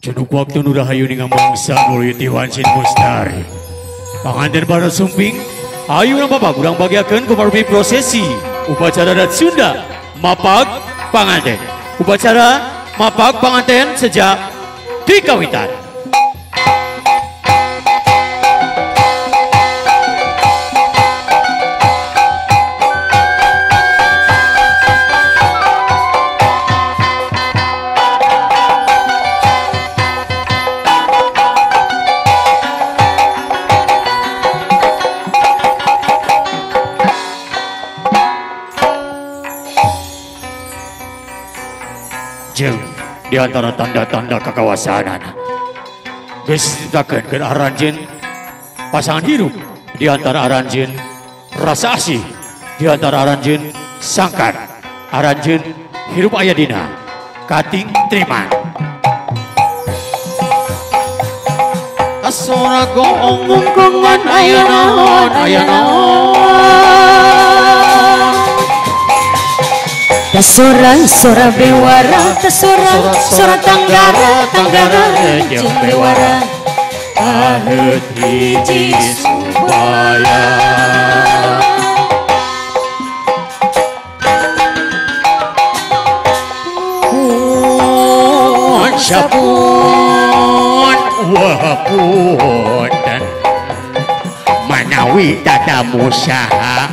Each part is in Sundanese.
Cenuk waktu nu rahayu ning mangsa nuliti wancin mustari. Panganten para sumping, ayu urang bapak urang bagiakeun kumarupi prosesi upacara adat Sunda mapag panganten. Upacara mapag panganten sejak dikawitan. Jeung di antara tanda-tanda kekawasanan geus ditakeun ke aranjeun pasangan hirup, di antara aranjeun rasa asih, di antara aranjeun sangkan, aranjeun hirup aya dina kating triman. Asora goong ngungkungan aya naon aya naon. Tasora sora bewara, tasora sora tanggara tanggara jeung bewara. Aheut hiji supaya pun sapun wapunten manawi tatamu saha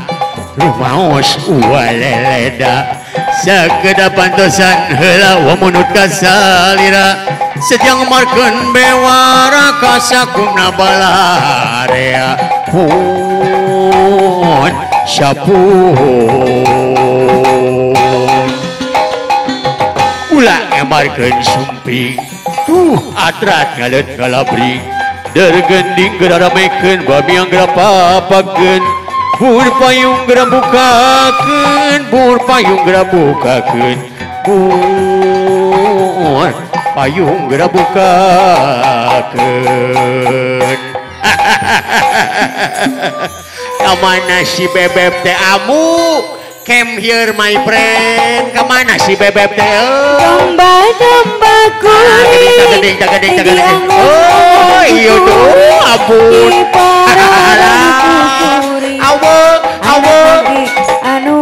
rumaos waleleda sageda pantosan heula wamunut kasalira sejang markeun bewara kasakumna balarea pun sapun ulah emarkeun sumping tuh atrat ngaleut ngalabring dergending geraramekeun bamiang gerapapakeun bur payung geura bukakeun, bur payung geura bukakeun, bur payung geura bukakeun. Kamana si bebeb teh amu? Come here my friend. Kamana si bebeb teh? Domba-domba kuring. Gedeng. Oh iya tuh, ampun. Alah. Awe, awe, anu,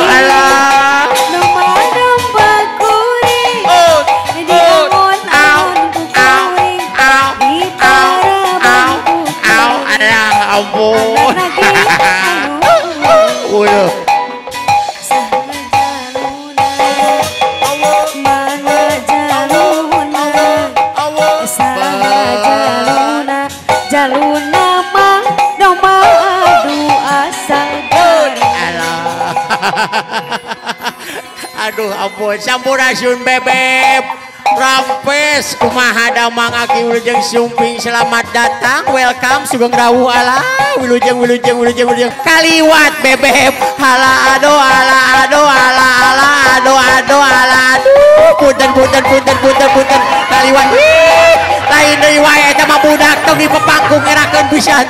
alah, domba-domba kuring, di angon-angon kuring, di paraban kuring, alah, ampun, udah. Jaluna mah domba adu asal dari. Aduh ampun, sampurasun bebeb rampes kumaha damang aki wilujeng sumping, selamat datang, welcome, sugeng rawuh, alah wilujeng wilujeng wilujeng wilujeng kaliwat bebeb, ala ado ala ado ala ala ado ado ala aduh punten punten punten punten punten kaliwat wih lain deui wae eta mah budak tong dipepangkung erakeun pisan.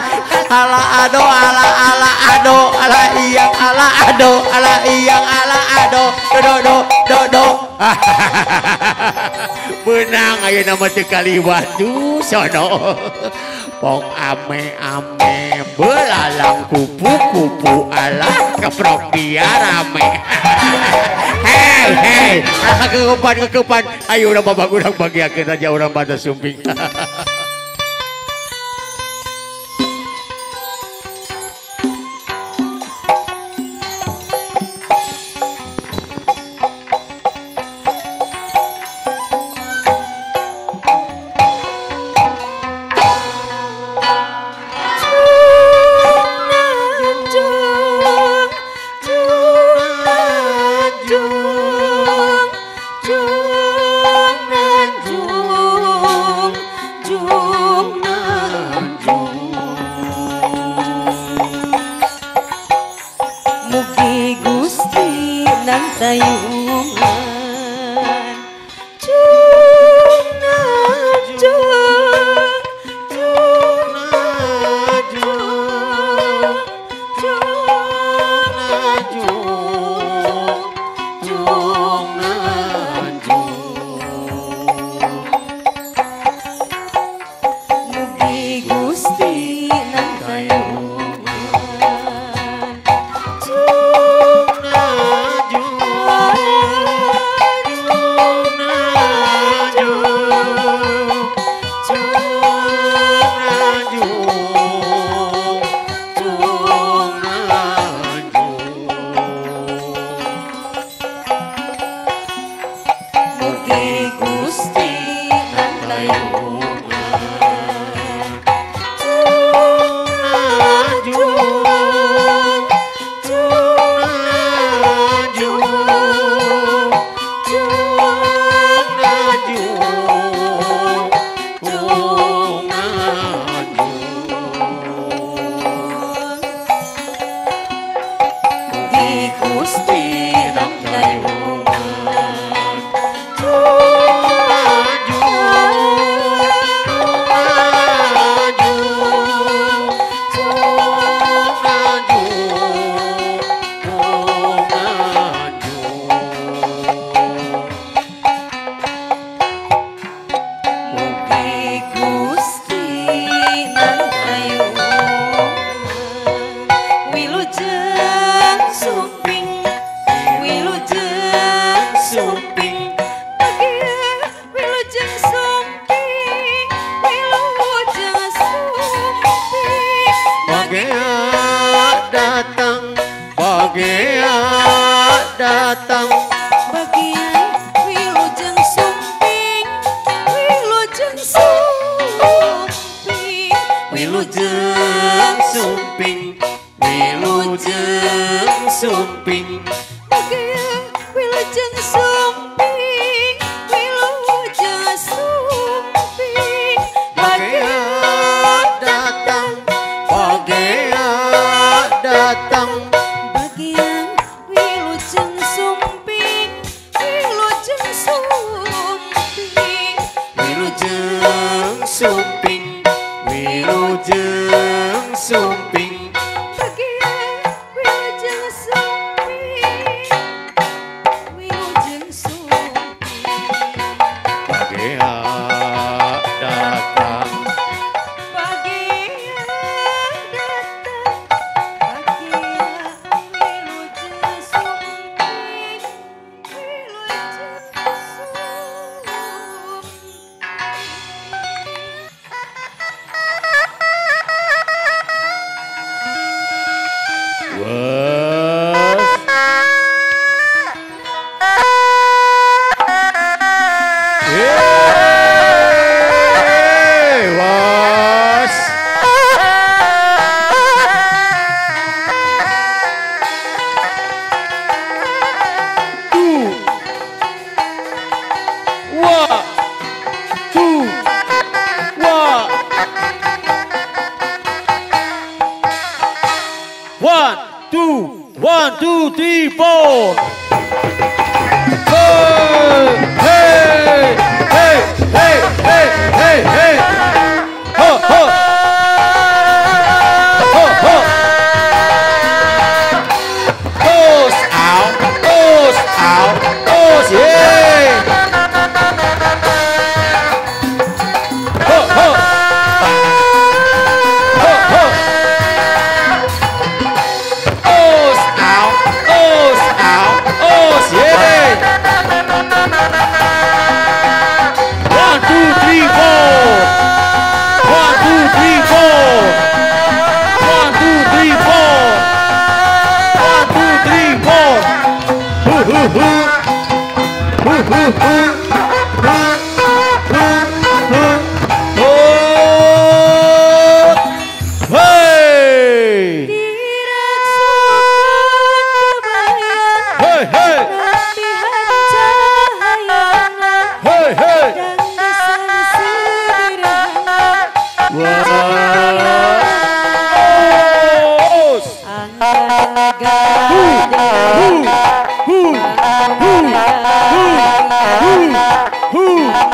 Ala ado ala ala ado ala iyang ala ado ala iyang ala ado do do do do. Benang ayeuna mah teu kaliwat duh sono. Pong ame ame belalang kupu kupu alah keprok dia rame. Hei hei, kekeupan kekeupan. Ayo urang babak urang bagiakeun raja urang pada sumping. Jung, jung, jung. Bagea datang. Bagian wilujeng sumping, wilujeng sumping, wilujeng sumping, wilujeng sumping. Bagian wilujeng sumping, wilujeng sumping. Bagea datang, bagea datang. Bagian wilujeng sumping, wilujeng sumping, wilujeng sumping, wilujeng sumping. Bagian wilujeng sumping, wilujeng sumping. Bagea datang, Bagian datang, bagian wilujeng sumping, wilujeng sumping. Wes. Yeay, was. Two. One. Two. One. 1, 2, 1, 2, 3, 4. Hey, hey, hey, hey, hey, hey. Ho, ho. Ho, ho. Toes out, toes out, toes, yeah. Ho, ho. Ho, ho. Toes out, toes out, toes, yeah. 1, 2, 3, 4. 1, 2, 3, 4. 1, 2, 3, 4. 1, 2, 3, 4. Hu hu hu. Hu hu hu. Hu hu hu. Oh. Hey. Diraksukan kebayang, Hey hey. nambihan cahayana, Hey hey. dan desan sederhana. Wah. Angga Hu hu hu hu hu hu hu hu hu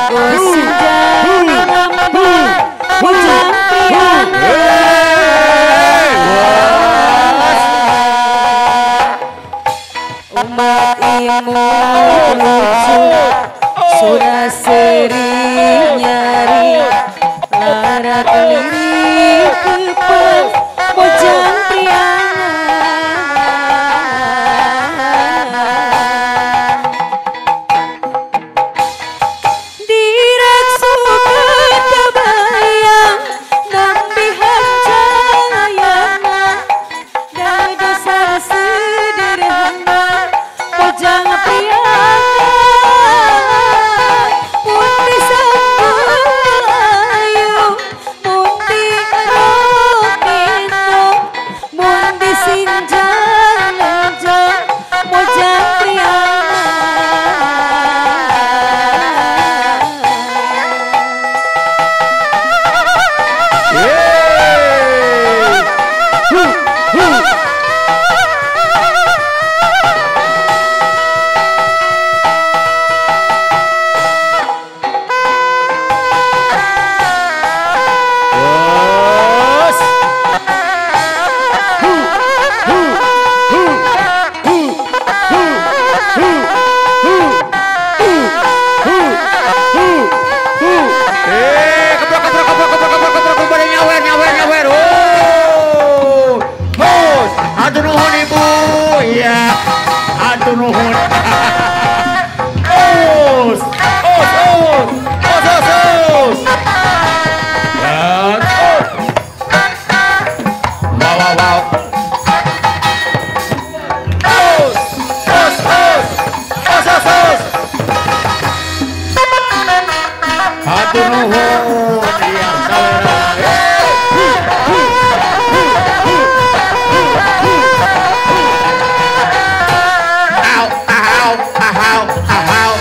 hu. Hey. Wah. Umat imun lucu, sudah sering nyari, lara kelirik kepeng bojang priangan. Diraksukan kebayang, nambihan cahayana, dan dasar sederhana bojang priangan. Putih sanggul ayu, munti Hatur nuhun iya saudara. Au au au au.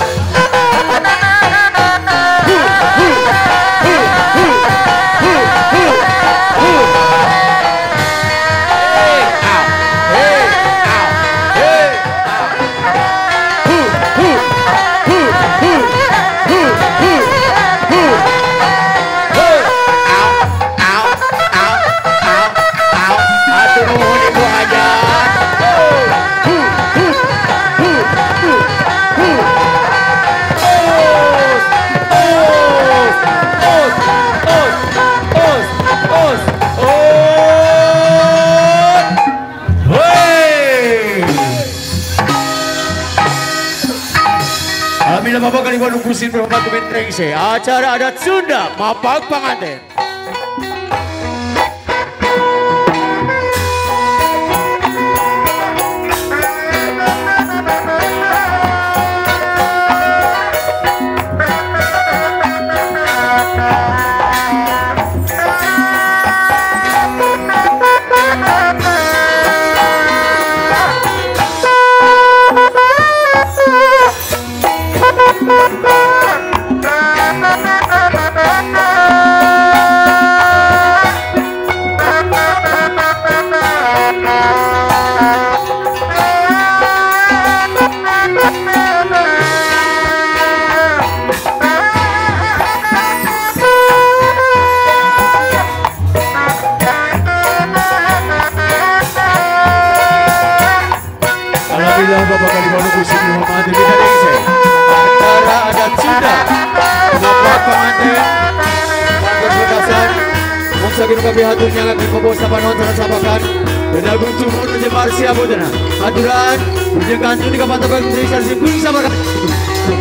Acara adat Sunda Mapag Panganten.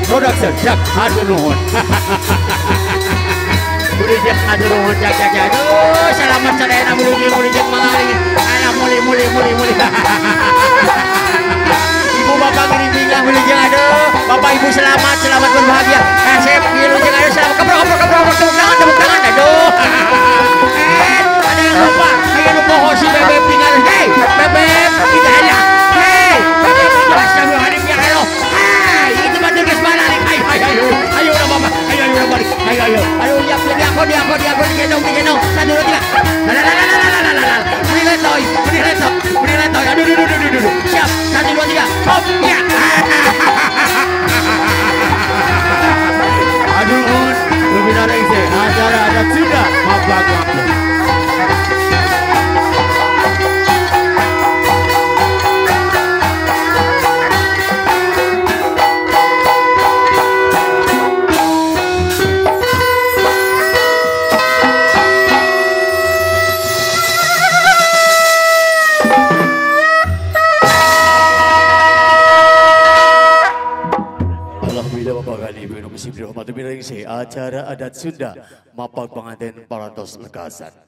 Production jak hatur nuhun. Wilujeng hatur nuhun jak jak jak. Aduh, selamat sadayana wilujeng wilujeng mangaring. Anak muli muli muli muli. Ibu bapak ngirimbingah wilujeng aduh. Bapak ibu selamat selamat berbahagia. Kasep wilujeng aduh selamat keprok keprok keprok tepuk tangan aduh. Ada yang lupa, ada yang lupa hosi bebek tinggal. Hei, bebek tidak ada. Hei, bebek astagfirullahaladzim ya Allah. Hei, itu bantu geus balik. Ayo ayo ayo udah bapak. Ayo ayo udah balik. Ayo ayo. Ayo diak diakon diakon diakon digendong digendong. 1 2 3. La la la la la la la. Beri letoy, beri letoy, beri letoy. Aduh aduh aduh aduh aduh. Siap. 1 2 3. Hop. Ya. Aduh, lebih nareng sih. Acara adat Sunda Mapag Panganten. Acara adat Sunda Mapag Panganten parantos lekasan.